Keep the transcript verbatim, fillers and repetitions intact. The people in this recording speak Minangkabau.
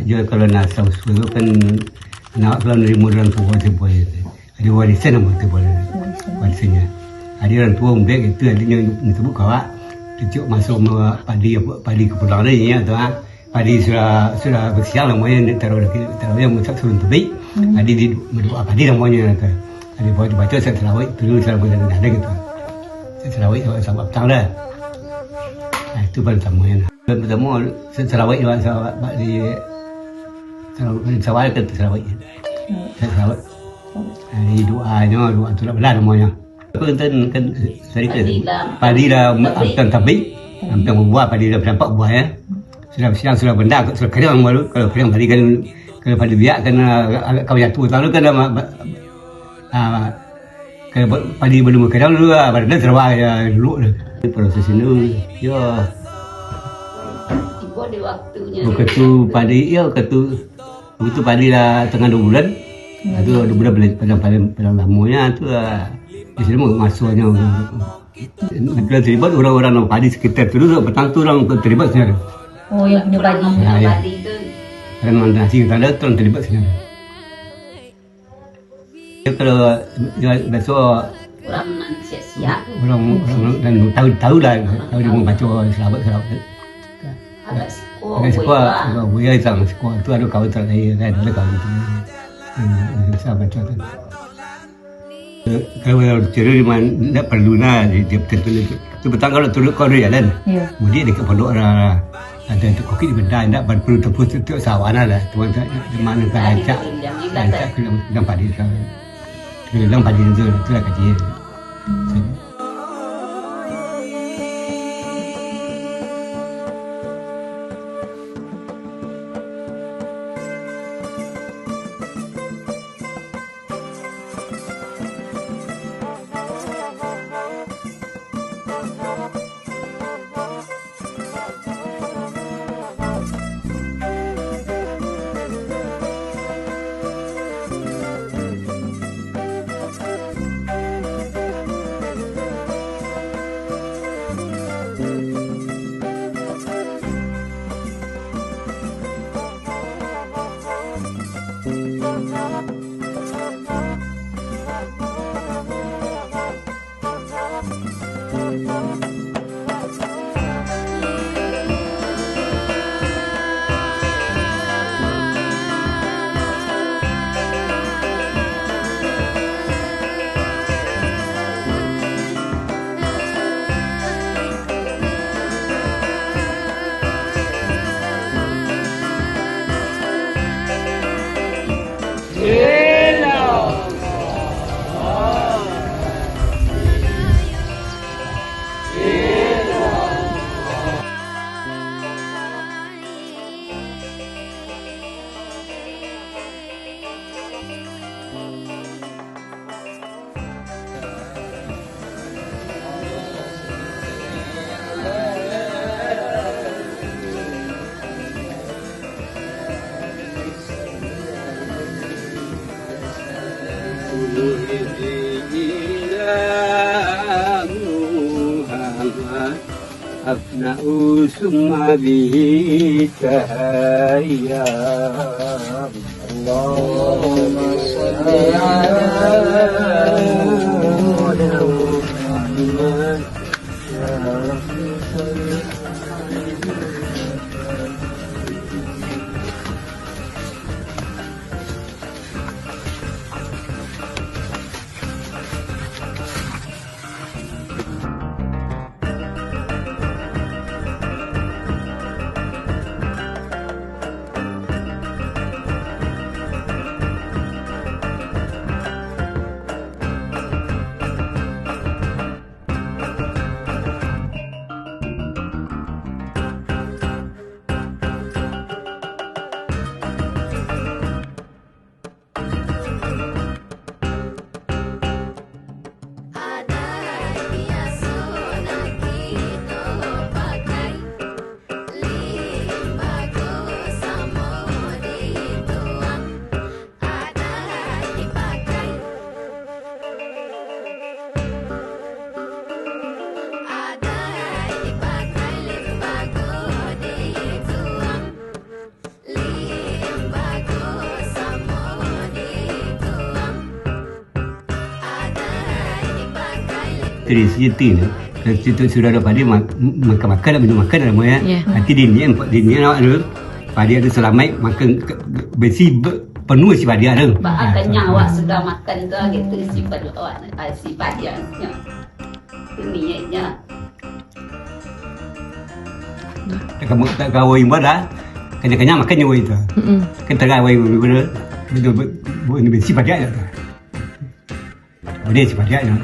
Jo kalau nak usua-usua tu kan, nak kalau narimo urang tuo sabuah, ado warisan namo tu, warisan. Warisannyo. Ado urang tuo ambek itu, ado nyo disebut kawak. Setiok maso ma-, padi, apo, padi ka pulang tadi, inyo tu, ha. Padi sudah, sudah basiang namonyo, taruh lagi, taruh yang masak surun tubik. Hmm. Padi di, madoa padi namonyo tu. Ado buat dibaco setiok salawat, tu dulu salawat dan ada gitu. Setiok salawat sama petang dah. Nah, itu paling utamo nyo. Paling utamo setiok salawat, Sawal kan tu sarawik. Hmm. Sarawik. Jadi doanyo, doa tu lah belah namonyo. Apa kan, kan, tadi kan, padi lah, padi lah, tabik. Ampiang babuah, padi lah nampak buah, ya. Sudah siang, sudah benda, sudah kering baru. Kalau kering padi kan, kalau padi biak kan, agak, agak kau jatuh, tahu kan, dah, ma-, ma-, ah, Kalau ba-, padi balum bakadang dulu lah, baru dah tarawah ya dulu lah. Proses ini, ya. Tibo di waktunyo. Wakatu padi, ya, wakatu, wakatu padi lah tangah duo bulan. Hmm. Itu duo bulan paling, paling, paling, paling lamonyo tu lah. Di sini mah masonyo. Bulan Ribot urang-urang nan padi sekitar tu dulu, petang tu urang terlibat sebenarnya. Oh, yang punyo padi. Ya, ya. Padi tu. Karena nasi kita ada, terlibat sebenarnya. Yo, kalau, yo, biaso urang nan siap-siap. Urang, urang nan tahu, tahu lah, tahu dia mambaco salawat, salawat. Agak siko, agak siko, buya. Agak buya itu, siko tu ado kawan terakhir kan, ado kawan tu. Hmm, susah baco tu. Kalau urang ciri memang ndak perlu lah, dia, dia betul-betul itu. Tu petang kalau turun kau dari jalan. Iyo. Mudik dekat pondok lah. Ada tu kokit di benda, indak perlu tempuh tu, tu sawah lah. Cuma tu, di mana tak rancak, rancak tu yang, yang padi tu. Keliling padi tu, tu lah kaji. أفنى ثم به تهيأ. اللهم صل على محمد. Jadi situ ni, kalau situ sudah ada padi, ma-, makan-makan, minum makan lah, ya. Ya. Nanti dinian, dinian awak tu, padi tu salamaik, makan ke-, besi be-, penuh isi padi tu. Baa kenyang awak sudah makan tu, gitu, isi padi awak, isi padi tu. Niatnya. Tak kamu, tak kawai imbau dah. Kenyang-kenyang makan nyawa itu. Mm-mm. Kan tengah awai imbau dah. Betul, be-, be-, besi padi tu. Boleh isi padi tu.